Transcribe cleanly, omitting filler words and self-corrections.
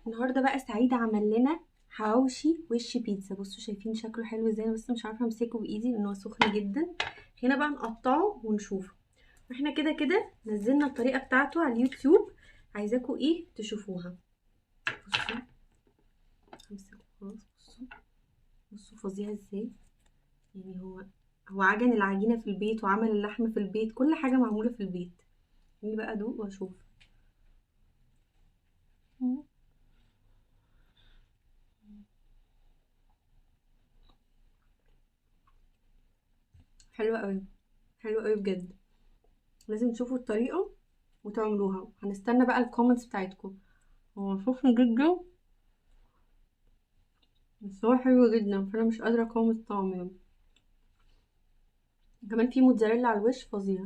النهارده بقى سعيد عمل لنا حواوشي وش بيتزا. بصوا شايفين شكله حلو ازاي، انا بس مش عارفه امسكه بايدي لان هو سخن جدا. هنا بقى نقطعه ونشوفه. واحنا كده كده نزلنا الطريقة بتاعته على اليوتيوب، عايزاكم ايه تشوفوها. بصوا همسكه خلاص. بصوا بصوا فظيع ازاي، يعني هو عجن العجينة في البيت وعمل اللحمة في البيت، كل حاجة معمولة في البيت. خليني بقى ادوق واشوف. حلوة قوي، حلوة قوي بجد. لازم تشوفوا الطريقة وتعملوها. هنستنى بقى ال comments بتاعتكم. هو سخن جدا بس هو حلو جدا، فانا مش قادرة اقاوم الطعم يعني. كمان في موتزاريلا على الوش فظيع.